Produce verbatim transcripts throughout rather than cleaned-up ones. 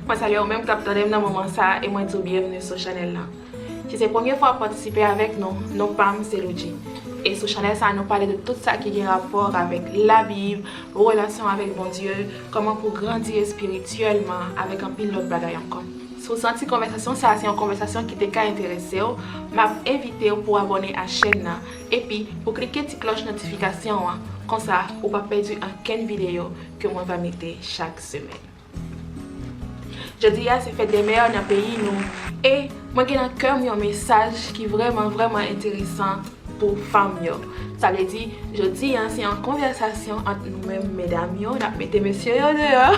Mwen salye ou menm k ap tande m nan moman sa a e mwen di w byenvni sou chanèl lan. Si se premye fwa w ap patisipe avèk nou, non pa m se Loudji. E sou chanèl sa a, nou pale de tout sa ki gen rapò avèk Labib, relasyon avèk Bondye, kòman pou grandi espirityèlman, avèk anpil lòt bagay ankò. Si w santi konvèsasyon sa a se yon konvèsasyon ki te ka enterese w, m ap envite w pou w abòne a chèn nan, epi pou klike ti klòch notifikasyon an, konsa ou p ap pèdi ankenn videyo ke mwen va mete chak semèn. Jodi a se fèt dè mè nan peyi nou, e mwen gen nan kè m yon mesaj ki vrèman, vrèman enteresan pou fanm yo. Sa vle di, jodi a se yon konvèsasyon ant nou menm medam yo, n ap mete mesye yo deyò.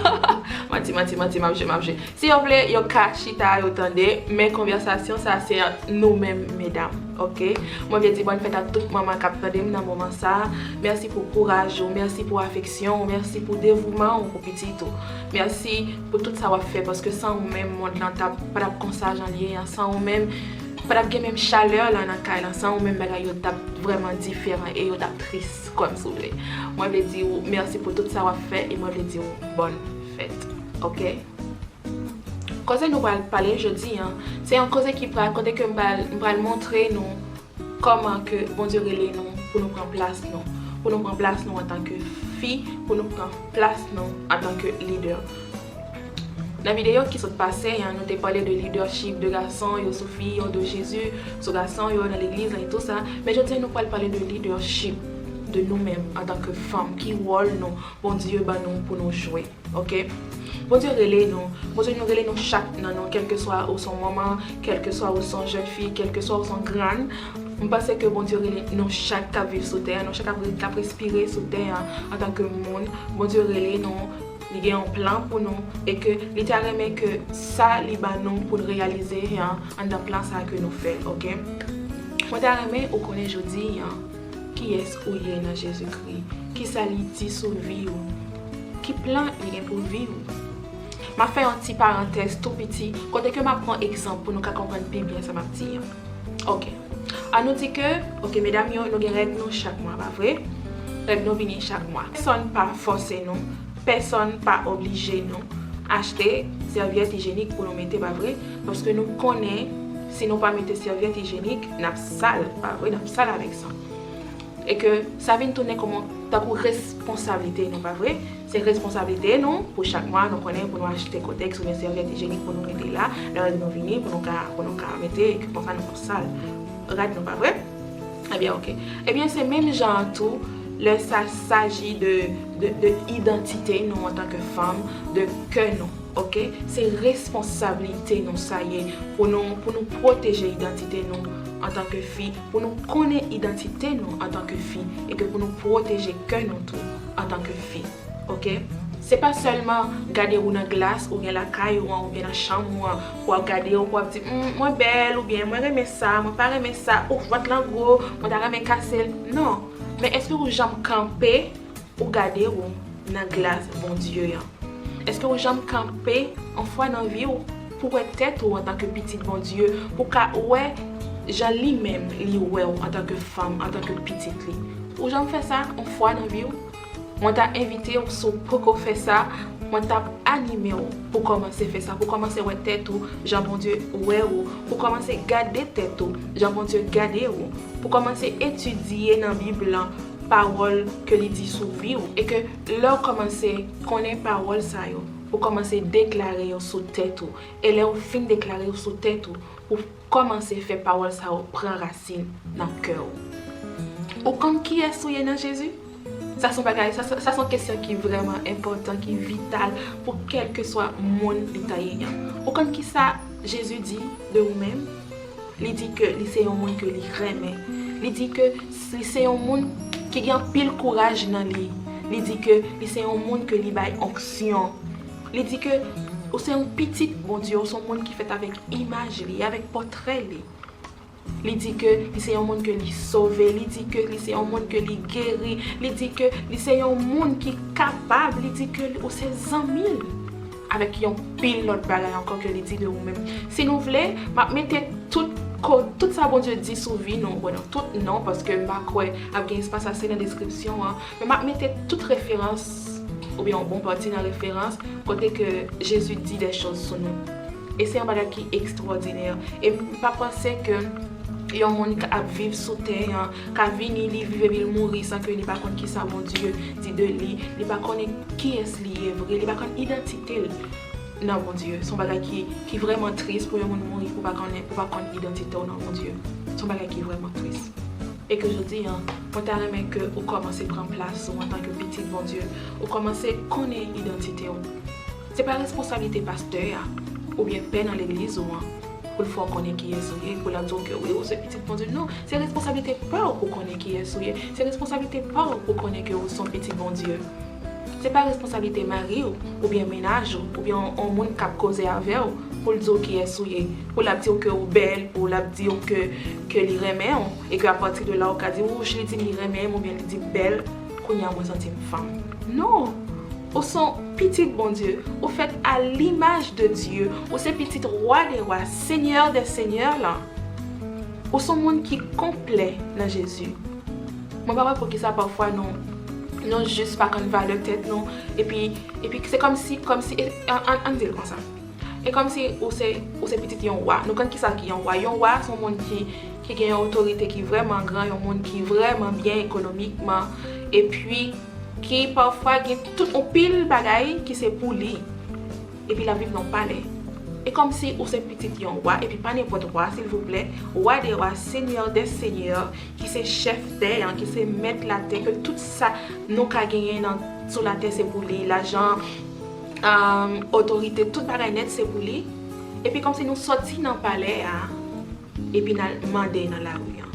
Manti, manti, manti, m ap jwe, m ap jwe. Si yo vle, yo ka chita, yo tande, men konvèsasyon sa se ant nou menm medam, oke? Mwen vle di bòn fèt a tout manman k ap tande m nan moman sa a. Mèsi pou kouraj ou, mèsi pou afeksyon ou, mèsi pou devouman ou pou pitit ou. Mèsi pou tout sa w ap fè, paske san ou menm, mond lan t ap, pa t ap konsa jan l ye an, san ou menm, pa t ap gen menm chalè lan nan kay lan, san ou menm, bagay yo t ap vrèman diferan e yo t ap tris, kwè m si w vle. Mwen vle di w mèsi pou tout sa w ap fè e mwen vle di w bòn fèt, oke? Koze nou pral pale jodi a, se yon koze ki pral, kote ke m pral, m pral montre nou kòman ke Bondye rele nou pou nou pran plas nou, pou nou pran plas nou antanke fi, pou nou pran plas nou antanke lidè. Nan videyo ki sot pase a, nou te pale de lidèchip de gason yo sou fi yo, de Jezi sou gason yo nan legliz lan e tou sa. Men jodi a, nou pral pale de lidèchip de nou menm antanke fanm. Ki wòl nou, Bondye ban nou pou nou jwe, oke? Bondye rele nou. Bondye nou rele nou chak nan nou, kèlkeswa ou se yon manman, kèlkeswa ou se yon jèn fi, kèlkeswa ou se yon grann. M panse ke Bondye rele nou chak k ap viv sou tè a, nou chak k ap, k ap respire sou tè a antanke moun. Bondye rele nou, li gen yon plan pou nou, e ke li ta renmen ke sa li ban nou pou n reyalize a, anndan plan sa a ke nou fè, oke? Mwen ta renmen ou konnen jodi a, kiyès ou ye nan Jezikri, kisa li di sou vi w, ki plan li gen pou vi w. M ap fè yon ti parantèz tou piti, kote ke m ap pran egzanp pou nou ka konprann pi byen sa m ap di a. Oke. An nou di ke, oke, medam yo, nou gen règ nou chak mwa, pa vre? Règ nou vini chak mwa. Pèsonn pa fòse nou, pèsonn pa oblije nou achte sèvyèt ijenik pou nou mete, pa vre? Paske nou konnen, si nou pa mete sèvyèt ijenik, n ap sal, pa vre? N ap sal avèk san. E ke sa vin tounen kòman, tankou responsablite nou, pa vre? Se responsablite nou pou chak mwa nou konnen pou nou achte kotèks oubyen sèvyèt ijenik pou nou mete la, lè règ nou vini, pou nou ka, pou nou ka mete, e ke konsa nou p ap sal rad nou, pa vre? Ebyen, oke. Ebyen, se menm jan an tou, lè sa saji de, de, de idantite nou antanke fanm, de kè nou, oke? Se responsablite nou sa ye pou nou, pou nou pwoteje idantite nou antanke fi, pou nou konnen idantite nou antanke fi, e ke pou nou pwoteje kè nou tou antanke fi, oke? Se pa sèlman gade ou nan glas oubyen lakay ou an oubyen nan chanm ou an, pou w ap gade w, pou w ap di, "Hmm, mwen bèl," oubyen, "Mwen renmen sa, mwen pa renmen sa, ouf, vant lan gwo, mwen ta renmen kase l." Non. Men èske ou janm kanpe, ou gade w nan glas Bondye an? Èske ou janm kanpe yon fwa nan vi w pou wè tèt ou antanke pitit Bondye, pou ka wè jan li menm li wè w antanke fanm, antanke pitit li? Ou janm fè sa yon fwa nan vi w? Mwen ta envite w, si w poko fè sa, mwen t ap anime w pou kòmanse fè sa, pou kòmanse wè tèt ou jan Bondye wè ou, pou kòmanse gade tèt ou jan Bondye gade ou, pou kòmanse etidye nan Bib lan pawòl ke li di sou vi w, e ke lè w kòmanse konnen pawòl sa yo, pou kòmanse deklare yo sou tèt ou, e lè w fin deklare yo sou tèt ou, pou kòmanse fè pawòl sa yo pran rasin nan kè w. Ou konn kiyès ou ye nan Jezi? Sa se yon bagay, sa, sa, sa se yon kesyon ki vrèman enpòtan, ki vital pou kèlkeswa moun li ta ye an. Ou konn kisa Jezi di de ou menm? Li di ke li se yon moun ke li renmen. Li di ke s-, li se yon moun ki gen anpil kouraj nan li. Li di ke li se yon moun ke li bay onksyon. Li di ke ou se yon pitit Bondye, ou se yon moun ki fèt avèk imaj li, avèk pòtrè li. Li di ke li se yon moun ke li sove, li di ke li se yon moun ke li geri, li di ke li se yon moun ki kapab, li di ke ou se zanmi l. Avèk yon pil lòt bagay ankò ke li di de ou menm. Si nou vle, m ap mete tout ko-, tout sa Bondye di sou vi nou, bon, non, tout non, paske m pa kwè ap gen espas ase nan deskripsyon an, men m ap mete tout referans oubyen yon bon pati nan referans, kote ke Jezi di de choz sou nou. E se yon bagay ki ekstwòdinè. E m pa panse ke yon moun k ap viv sou tè an ka vini, li viv epi l mouri san ke li pa konn kisa Bondye di de li, li pa konnen kiyès li ye vre, li pa konn idantite l nan Bondye. Se yon bagay ki, ki vrèman tris pou yon moun mouri pou pa konnen, pou pa konn idantite w nan Bondye. Se yon bagay ki vrèman tris. E ke jodi a, mwen ta renmen ke ou kòmanse pran plas ou antanke pitit Bondye. Ou kòmanse konnen idantite w. Se pa responsablite pastè a, oubyen pè nan legliz ou an, pou l fè w konnen kiyès ou ye, pou l ap di w ke wi, ou se pitit Bondye. Non, se responsablite pa w pou konnen kiyès ou ye. Se responsablite pa w pou konnen ke ou se yon pitit Bondye. Se pa responsablite mari w, oubyen mennaj ou, oubyen yon, yon moun k ap koze avè w, pou l di w kiyès ou ye, pou l ap di w ke ou bèl, pou l ap di w ke, ke li renmen w, e ke apati de la ou ka di, wouch, li di m li renmen m, oubyen li di m bèl, kounye a mwen santi m fanm. Non! Ou se yon pitit Bondye, ou fèt a limaj de Dye, ou se pitit Wa de wa, Senyè de senyè la. Ou se yon moun ki konplè nan Jezi. Mwen pa wè poukisa pafwa nou, nou jis pa konn valè tèt nou, epi, epi se kòmsi, kòmsi, e, an, an, ann di l konsa. E kòmsi ou se, ou se pitit yon wa. Nou konn kisa ki yon wa. Yon wa se yon moun ki, ki gen yon otorite ki vrèman gran, yon moun ki vrèman byen ekonomikman, epi ki pafwa gen tout yon pil bagay ki se pou li. Epi l ap viv nan yon palè. E kòmsi ou se pitit yon wa, epi pa nenpòt wa, silvouplè, Wa de wa, Senyè de senyè, ki se chèf tè an, ki se mèt latè, ke tout sa nou ka genyen nan, sou latè se pou li, lajan, um, otorite, tout bagay nèt se pou li. Epi kòmsi nou sòti nan palè a, epi n al mande nan lari an.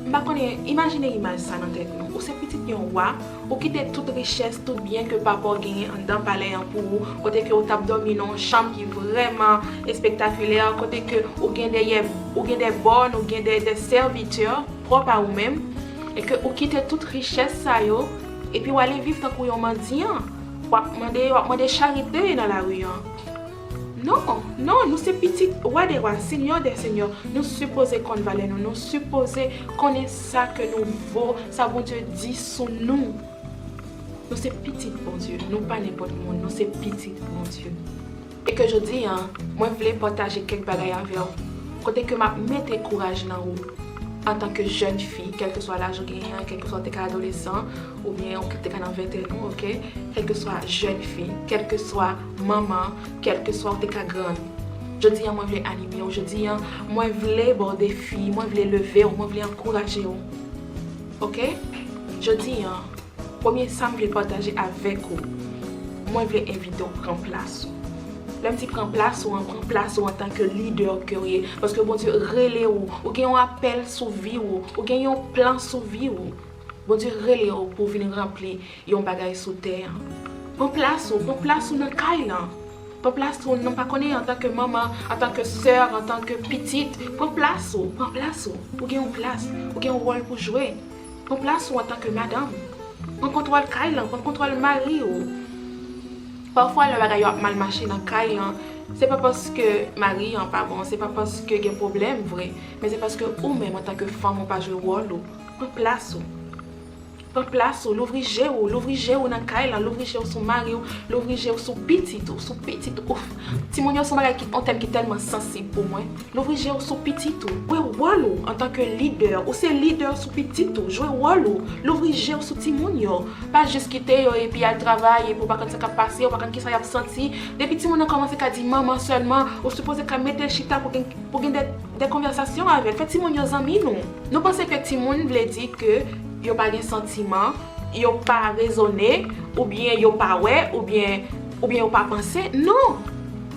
M pa konnen, imajine imaj sa nan tèt nou. Ou se pitit yon wa, ou kite tout richès, tout byen ke papa w genyen anndan palè an pou ou, kote ke ou t ap dòmi nan yon chanm ki vrèman espektakilè, kote ke ou gen dèyè, ou gen de bòn, ou gen de, de sèvitè pwòp a ou menm, e ke ou kite tout richès sa yo, epi w ale viv tankou yon mandyan, w ap mande, w ap mande charite nan lari an. Non, non, nou se pitit Wa de wa, Senyè de senyè. Nou sipoze konn valè nou. Nou sipoze konnen sa ke nou vo, sa Bondye di sou nou. Nou se pitit Bondye. Nou pa nenpòt moun. Nou se pitit Bondye. E ke jodi a, mwen vle pataje kèk bagay avè w. Kote ke m ap mete kouraj nan ou. Antanke jèn fi, kèlkeswa laj ou genyen an, kèlkeswa w te ka adolesan, oubyen ou te ka nan ventèn ou, oke? Kèlkeswa jèn fi, kèlkeswa manman, kèlkeswa w te ka grann. Jodi a, mwen vle anime w. Jodi a, mwen vle ba w defi, mwen vle leve w, mwen vle ankouraje w. Oke? Jodi a, premye sa m vle pataje avèk ou, mwen vle envite w pran plas ou. Lè m di pran plas ou an, pran plas ou antanke lidè ke w ye. Paske Bondye rele w, ou gen yon apèl sou vi w, ou gen yon plan sou vi w. Bondye rele w pou w vin ranpli yon bagay sou tè an. Pran plas ou, pran plas ou nan kay lan. Pran plas ou nan, pa konnen, antanke manman, antanke sè, antanke pitit. Pran plas ou, pran plas ou. Ou gen yon plas, ou gen yon wòl pou jwe. Pran plas ou antanke madanm. Pran kontwòl kay lan, pran kontwòl mari w. Pafwa, lè bagay yo ap mal mache nan kay lan, se pa paske mari an pa bon, se pa paske gen pwoblèm vre, men se paske ou menm, antanke fanm, ou pa jwe wòl ou. Pran plas ou. Pran plas ou, louvri je w, louvri je w nan kay lan, louvri je w sou mari w, louvri je w sou pitit ou, sou pitit ou. Timoun yo se yon bagay ki, yon tèm ki tèlman sansib pou mwen. Louvri je w sou pitit ou. Jwe wòl ou antanke lidè. Ou se lidè sou pitit ou. Jwe wòl ou. Louvri je w sou timoun yo. Pa jis kite yo epi al travay epi w pa konn sa k ap pase, w pa konn kisa y ap santi. Depi timoun nan kòmanse ka di manman sèlman, ou sipoze ka mete l chita pou gen, pou gen de, de konvèsasyon avè l. Fè timoun yo zanmi nou. Nou panse ke timoun vle di ke yo pa gen santiman, yo pa rezone, oubyen yo pa wè, oubyen, oubyen yo pa panse. Non!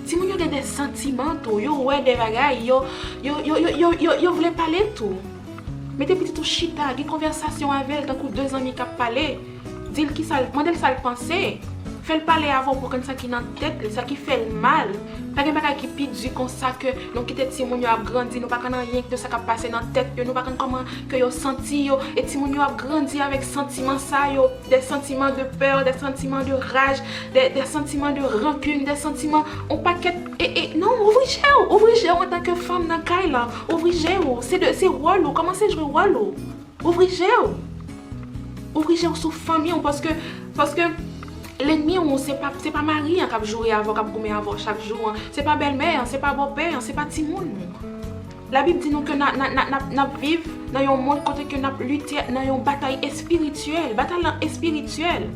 Timoun yo gen de santiman tou, yo wè de bagay, yo, yo, yo vle pale tou. Mete pitit ou chita, gen konvèsasyon avè l tankou de zanmi k ap pale. Di l kisa l, mande l sa l panse. Fè l pale avè w pou konn sa ki nan tèt li, sa ki fè l mal. Pa gen bagay ki pi di konsa ke nou kite timoun yo ap grandi, nou pa konn anyen de sa k ap pase nan tèt yo, nou pa konn kòman ke yo santi yo, e timoun yo ap grandi avèk santiman sa yo, des sentiments de peur, des sentiments de rage, des, des sentiments de rancune, des sentiments, yon pakèt, e, e, non, ouvri je w, ouvri je w antanke fanm nan kay lan, ouvri je w, se de, se wòl ou, kòmanse jwe wòl ou, ouvri je w, ouvri je w sou fanmi w, paske, paske, Lènmi w se pa, se pa mari an k ap joure avè w, k ap goumen avè w chak jou an, se pa bèlmè an, se pa bòpè an, se pa timoun ou. Labib di nou ke n a, n a, n a, n ap, n ap viv nan yon mond kote ke n ap lite nan yon batay espirityèl. Batay lan espirityèl.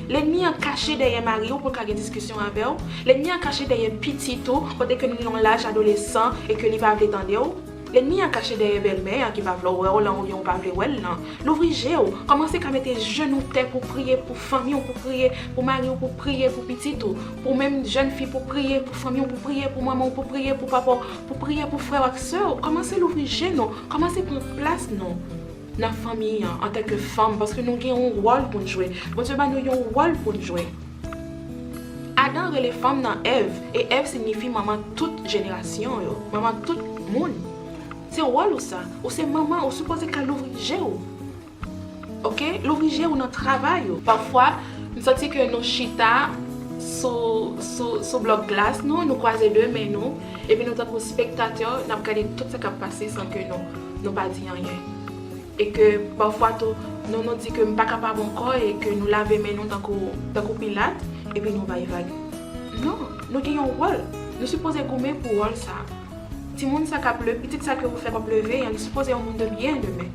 Lènmi an kache dèyè mari w pou l ka gen diskisyon avè w. Lènmi an kache dèyè pitit ou, kote ke nou nan yon laj adolesan e ke li pa vle tande w. Lènmi an kache dèyè bèlmè an ki pa vle wè w lan oubyen ou pa vle wè l lan. Louvri je w, kòmanse ka mete jenou tè pou priye pou fanmi w, pou priye pou mari w, pou priye pou pitit ou, pou menm jèn fi, pou priye pou fanmi w, pou priye pou manman w, pou priye pou papa w, pou priye pou frè w ak sè w. Kòmanse louvri je nou, kòmanse pran plas nou nan fanmi an antanke fanm, paske nou gen yon wòl pou n jwe. Bondye ba nou yon wòl pou n jwe. Adan rele fanm nan Èv, e Èv siyifi manman tout jenerasyon yo, manman tout moun. Se wòl ou sa. Ou se manman, ou sipoze ka louvri je w. Oke? Louvri je w nan travay ou. Pafwa, m santi ke nou chita sou, sou, sou blòk glas nou, nou kwaze de men nou, epi nou tankou spektatè, n ap gade tout sa k ap pase san ke nou, nou pa di anyen. E ke pafwa tou, nou, nou di ke m pa kapab ankò e ke nou lave men nou tankou, tankou Pilat, epi nou bay vag. Non, nou gen yon wòl. Nou sipoze goumen pou wòl sa. Timoun sa k ap leve, pitit sa ke ou fè k ap leve an, li sipoze yon moun de byen demen.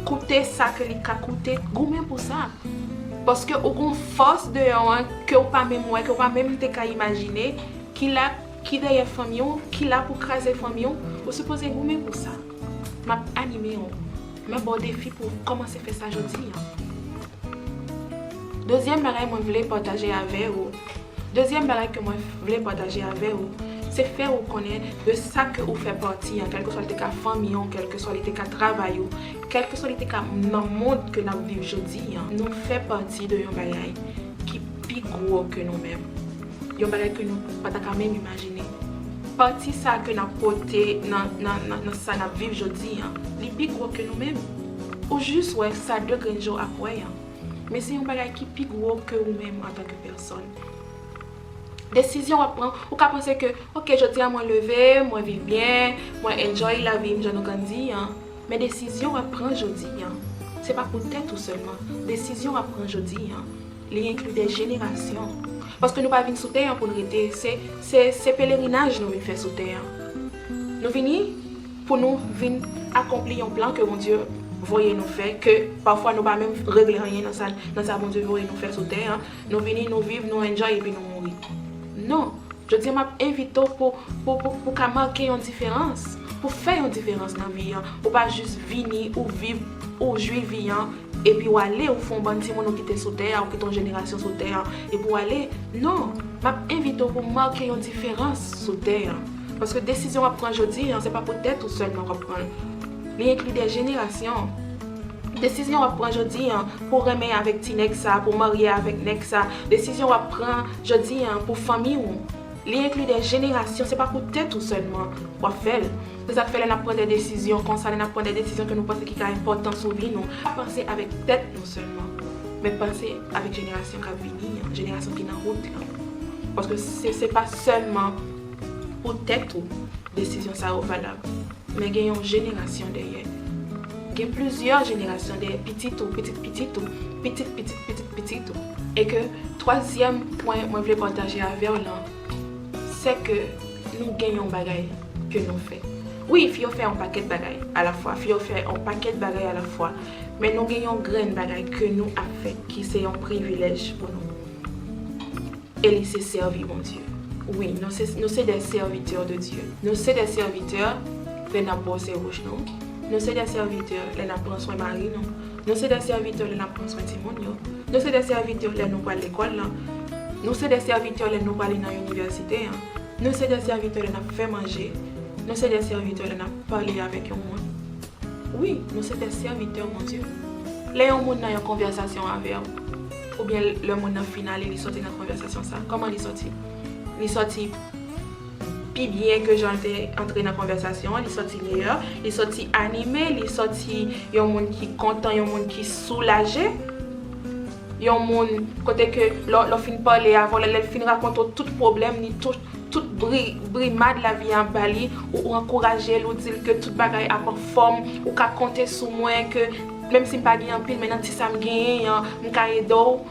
Koute sa ke li ka koute, goumen pou sa. Paske ou gon fòs deyò an ke ou pa menm wè, ke ou pa menm te ka imajine, ki la, ki dèyè fanmi w, ki la pou kraze fanmi w, ou sipoze goumen pou sa. M ap anime w. M ap ba w defi pou w kòmanse fè sa jodi an. Dezyèm bagay mwen vle pataje avè w, dezyèm bagay ke mwen vle pataje avè w, se fè w konnen de sa ke ou fè pati an, kèlkeswa li te ka fanmi an, kèlkeswa li te ka travay ou, kèlkeswa li te ka nan mond ke n ap viv jodi an. Nou fè pati de yon bagay ki pi gwo ke nou menm. Yon bagay ke nou pa ta ka menm imajine. Pati sa ke n ap pote nan, nan, nan, nan sa n ap viv jodi an, li pi gwo ke nou menm. Ou jis wè sa de grenn je w ap wè an. Men se yon bagay ki pi gwo ke ou menm antanke pèsòn. Desizyon w ap pran, ou ka panse ke, oke, jodi a mwen leve, mwen viv byen, mwen enjoy lavi m jan nou konn di an. Men desizyon w ap pran jodi an, se pa pou tèt ou sèlman. Desizyon w ap pran jodi an, li enkli de jenerasyon. Paske nou pa vin sou tè an pou n rete, se, se, se pelerinaj nou vin fè sou tè an. Nou vini pou nou vin akonpli yon plan ke Bondye voye nou fè, ke pafwa nou pa menm regle anyen nan sa, nan sa Bondye voye nou fè sou tè an. Nou vini, nou viv, nou enjoy, epi nou mouri. Non. Jodi a, m ap envite w pou, pou, pou, pou ka make yon diferans, pou fè yon diferans nan vi an. Ou pa jis vini, ou viv, ou jwi vi an, epi w ale, ou fè yon bann timoun ou kite sou tè a, ou kite yon jenerasyon sou tè a, epi w ale. Non, m ap envite w pou make yon diferans sou tè a. Paske desizyon w ap pran jodi an, se pa pou tèt ou sèlman w ap pran l. Li enkli de jenerasyon. Desizyon w ap pran jodi an pou renmen avèk ti nèg sa, pou marye avèk nèg sa, desizyon w ap pran jodi an pou fanmi w, li enkli de jenerasyon, se pa pou tèt ou sèlman w ap fè l. Se sa k fè lè n ap pran de desizyon konsa, lè n ap pran de desizyon ke nou panse ki ka enpòtan sou vi nou, pa panse avèk tèt nou sèlman, men panse avèk jenerasyon k ap vini an, jenerasyon ki nan wout lan. Paske se, se pa sèlman pou tèt ou desizyon sa yo valab. Men gen yon jenerasyon dèyè. Gen plizyè jenerasyon dèyè pitit ou, pitit pitit ou, pitit pitit pitit pitit ou. E ke twazyèm pwen mwen vle pataje avè w lan, se ke nou gen yon bagay ke nou fè. Wi, fi yo fè yon pakèt bagay alafwa, fi yo fè yon pakèt bagay alafwa, men nou gen yon grenn bagay ke nou ap fè ki se yon privilèj pou nou. E li se sèvi Bondye. Wi, nou se, nou se de sèvitè de Dye. Nou se de sèvitè lè n ap bwose bouch nou. Nou se de sèvitè lè n ap pran swen mari nou. Nou se de sèvitè lè n ap pran swen timoun yo. Nou se de sèvitè lè nou pral lekòl lan. Nou se de sèvitè lè nou prale nan inivèsite an. Nou se de sèvitè lè n ap fè manje. Nou se de sèvitè lè n ap pale avèk yon moun. Wi, nou se de sèvitè Bondye. Lè yon moun nan yon konvèsasyon avè w, oubyen lè moun nan fin ale, li sòti nan konvèsasyon sa, kòman li sòti? Li sòti pi byen ke jan l te antre nan konvèsasyon an, li sòti meyè, li sòti anime, li sòti yon moun ki kontan, yon moun ki soulaje. Yon moun kote ke lè, lè w fin pale avè w, lè, lè l fin rakonte w tout pwoblèm li, tout, tout bri, brimad lavi an ba li, ou, ou ankouraje l, ou di l ke tout bagay ap anfòm, ou ka konte sou mwen, ke menm si m pa gen anpil, men nan ti sa m genyen an, m ka ede w.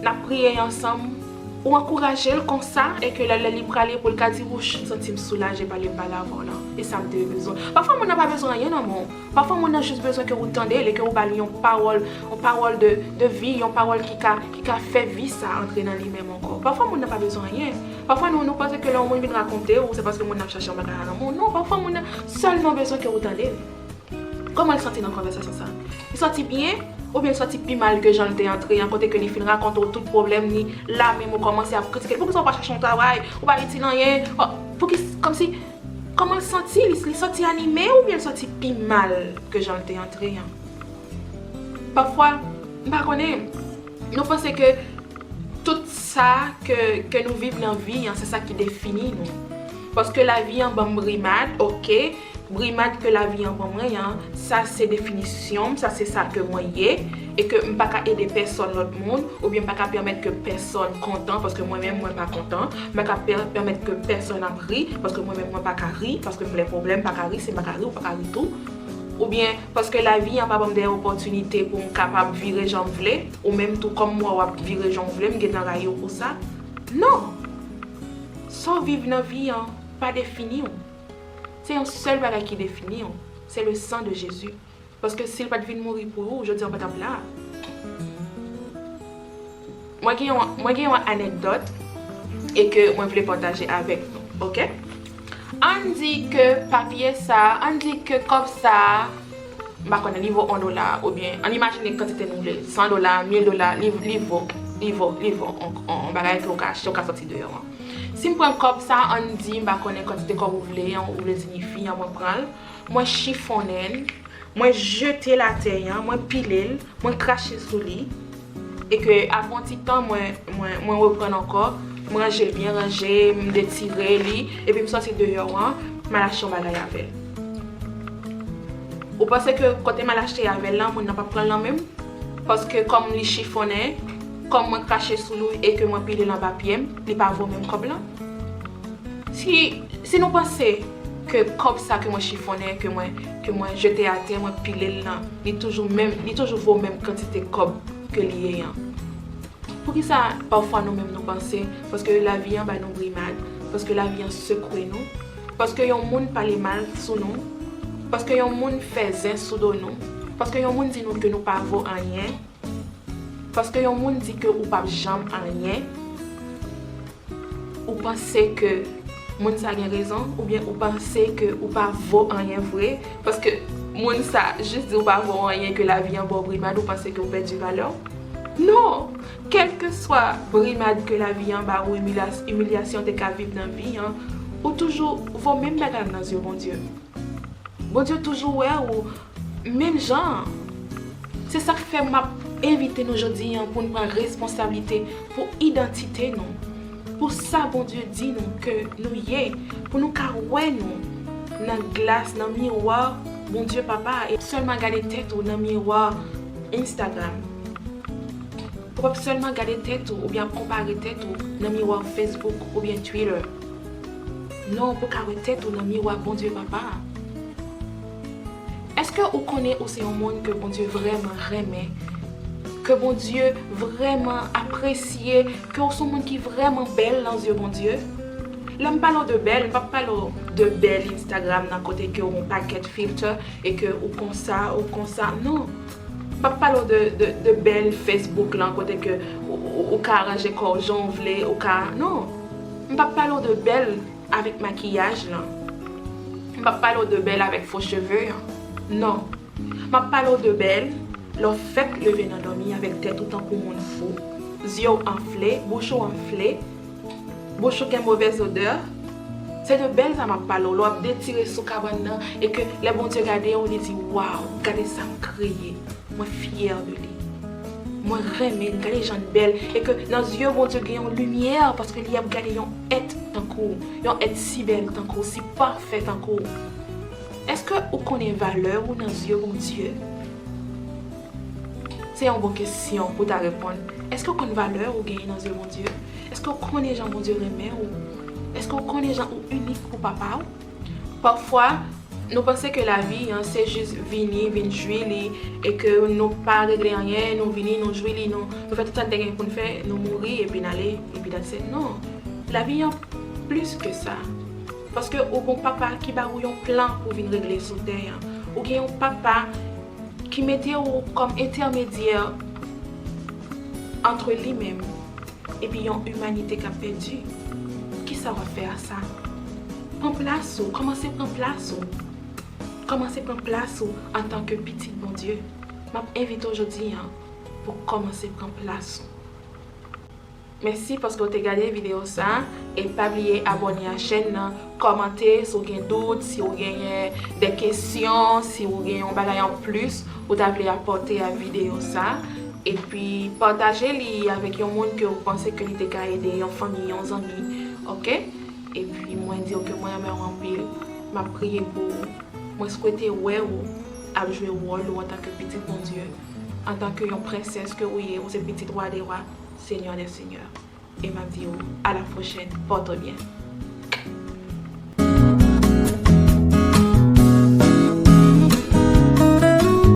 n ap priye ansanm, ou ankouraje l konsa, e ke lè, lè li prale pou l ka di, "Wouch, m santi m soulaje pale m pale avè w lan, e sa m te bezwen." Pafwa moun nan pa bezwen anyen nan men w. Pafwa moun nan jis bezwen ke ou tande l e ke ou ba l yon pawòl, yon pawòl de, de vi, yon pawòl ki ka, ki ka fè vi sa antre nan li menm ankò. Pafwa moun nan pa bezwen anyen. Pafwa nou, nou panse ke lè yon moun vin rakonte w, se paske moun nan ap chache yon bagay nan men w. Non, pafwa moun nan sèlman bezwen ke ou tande l. Kòman l santi nan konvèsasyon sa? Li santi byen? Oubyen l santi pi mal ke jan l te antre an, kote ke li fin rakonte w tout pwoblèm li, la menm ou kòmanse ap kritike l. Poukisa w pa chache yon travay? Ou pa itil anyen? Poukisa, kòmsi, kòman l santi? Li, li santi anime oubyen l santi pi mal ke jan l te antre an? Pafwa, m pa konnen, nou panse ke tout sa ke, ke nou viv nan vi an, se sa ki defini nou. Paske lavi an ban m brimad, oke, brimad ke lavi an ban mwen an, sa se definisyon m, sa se sa ke mwen ye, e ke m pa ka ede pèsòn lòt moun, oubyen m pa ka pèmèt ke pèsòn kontan, paske mwen menm mwen pa kontan, m pa ka pè-, pèmèt ke pèsòn ap ri, paske mwen menm mwen pa ka ri, paske m gen pwoblèm, m pa ka ri, si m pa ka ri, ou pa ka ri tou. Oubyen paske lavi an pa ban m de opòtinite pou m kapab vire jan m vle, ou menm tou kòm mwen w ap vire jan w vle, m gentan rayi w pou sa. Non! Sa w viv nan vi an pa defini w. Se yon sèl bagay ki defini w, se le sang de Jésus. Paske si l pa t vin mouri pou ou, jodi a w pa t ap la. Mwen gen yon, mwen gen yon anekdòt e ke mwen vle pataje avèk nou, oke? Ann di ke papye sa, ann di ke kòb sa, m pa konnen, li vo yon dola, oubyen ann imajine kantite nou vle, san dola, mil dola, li, li vo, li vo, li vo yon, yon bagay ke w ka achte, w ka sòti deyò an. Si m pran kòb sa, ann di, m pa konnen kantite kòb ou vle an, ou vle di ni fi an, mwen pran l, mwen chifonnen l, mwen jete l atè an, mwen pile l, mwen krache sou li. E ke apre yon ti tan, mwen, mwen, mwen reprann ankò, m ranje l byen ranje, m detire li, epi m sòti deyò an, m al achte yon bagay avè l. Ou panse ke kote m al achte avè l lan, moun nan p ap pran l lan menm? Paske kòm li chifonnen, kòm mwen krache sou li e ke mwen pile l anba pye m, li pa vo menm kòb lan? Si, si nou panse ke kòb sa ke mwen chifonnen, ke mwen, ke mwen jete atè, mwen pile l lan, li toujou menm, li toujou vo menm kantite kòb ke li ye an. Poukisa pafwa nou menm nou panse, paske lavi an ba nou brimad, paske lavi an sekwe nou, paske yon moun pale mal sou nou, paske yon moun fè zen sou do nou, paske yon moun di nou ke nou pa vo anyen, paske yon moun di ke ou p ap janm anyen, ou panse ke moun sa gen rezon, oubyen ou panse ke ou pa vo anyen vre, paske moun sa jis di ou pa vo anyen, ke lavi an ba w brimad, ou panse ke ou pèdi valè w? Non! Kèlkeswa brimad ke lavi an ba ou, imilyas-, imilyasyon te ka viv nan vi an, ou toujou vo menm bagay nan zye Bondye. Bondye toujou wè ou menm jan an. Se sa k fè m ap envite nou jodi an pou n pran responsablite pou idantite nou, pou sa Bondye di nou ke nou ye, pou nou ka wè nou nan glas, nan miwa Bondye Papa a, e sèlman gade tèt ou nan miwa Instagram. Ou p ap sèlman gade tèt ou oubyen ap konpare tèt ou nan miwa Facebook oubyen Twitter. Non, pou w ka wè tèt ou nan miwa Bondye Papa a. Èske ou konnen ou se yon moun ke Bondye vrèman renmen? Ke Bondye vrèman apresye? Ke ou se yon moun ki vrèman bèl nan zye Bondye? Lè m pale w de bèl, m p ap pale w de bèl Instagram nan kote ke w yon pakèt filter e ke ou konsa, ou konsa. Non. M p ap pale w de, de, de bèl Facebook lan kote ke ou, ou, ou ka aranje kò w jan w vle, ou ka, non. M p ap pale w de bèl avèk makiyaj lan. M p ap pale w de bèl avèk fo cheve an. Non. M ap pale w de bèl lè w fèk leve nan dòmi avèk tèt ou tankou moun fou, zye w anfle, bouch ou anfle, bouch ou gen movèz odè. Se de bèl sa m ap pale w, lè w ap detire sou kabann nan, e ke lè Bondye gade w, li di, "Waw, gade sa m kreye. Mwen fyè de li. Mwen renmen l, gade jan l bèl." E ke nan zye Bondye gen yon limyè, paske li ap gade yon èt tankou w, yon èt si bèl tankou w, si pafè tankou w. Èske ou konnen valè ou nan zye Bondye? Se yon bon kesyon pou w ta reponn. Èske w konn valè ou genyen nan zye Bondye? Èske w konnen jan Bondye renmen ou? Èske w konnen jan ou inik pou Papa w? Pafwa, Nou panse ke lavi an se jis vini, vin jwi li, e ke nou pa regle anyen, nou vini, nou jwi li, nou, nou fè tout sa n te gen pou n fè, nou mouri, epi n ale, epi that's it. Non. Lavi an plis ke sa. Paske ou gon papa ki ba ou yon plan pou vin regle sou tè an. Ou gen yon papa ki mete ou kòm entèmedyè antre li menm epi yon imanite k ap pèdi. Kisa w ap fè a sa? Pran plas ou, kòmanse pran plas ou. Kòmanse pran plas ou antanke pitit Bondye. M ap envite w jodi an pou w kòmanse pran plas ou. Mèsi paske w te gade videyo sa, e pa bliye abòne a chèn nan, kòmante si w gen dout, si w genyen de kesyon, si w gen yon bagay anplis ou ta vle apòte a videyo sa, epi pataje li avèk yon moun ke w panse ke li te ka ede, yon fanmi, yon zanmi, oke? Epi mwen di w ke mwen renmen w anpil, m ap priye pou ou, mwen swete wè ou ap jwe wòl ou antanke pitit Bondye, antanke yon prensès ke ou ye, ou se pitit Wa dè wa, Senyè dè senyè. E m ap di w a la pwochèn, pòte w byen.